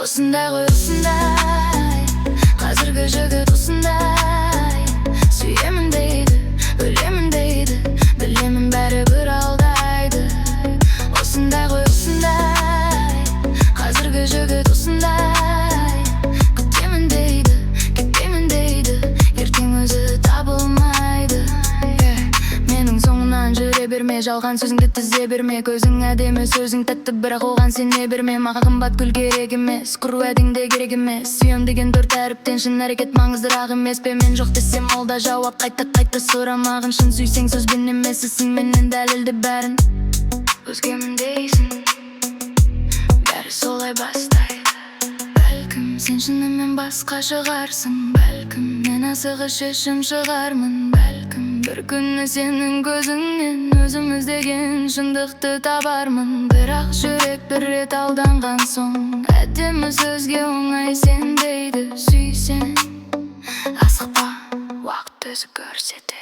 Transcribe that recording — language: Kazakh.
Осындай ғой, осындай. Қазіргі жігіт осындай. Сүйемін дейді, өлемін дейді. Білемін, бәрібір алдайды. Осындай ғой, осындай. Қазіргі жігіт осындай. Күтемін дейді, кетпеймін дейді. Ертең өзі табылмайды. Yeah. Менің соңынан жүре берме. Жалған сөзіңді тізе берме. Көзің әдемі, сөзің тәтті, бірақ оған сене берме. Маған қымбат гүл керек емес, құр уәдең де керек емес. Сүйем деген төрт әріптен шын әрекет маңыздырақ емес пе? Мен жоқ десем, ол да жауап қайта қайта сұрамағын. Шын сүйсең, сөзбен емес, ісіңменен дәлелде бәрін. Өзгемін дейсің, бәрі солай бастайды. Бәлкім, сен шынымен басқа шығарсың. Бәлкім, мен асығыс шешім шығармын. Бәлкім, бір күні сенің көзіңнен өзім іздеген шындықты табармын. Бірақ жүрек бір рет алданған соң әдемі сөзге оңай сенбейді. Сүйсең, асықпа, уақыт өзі көрсетеді.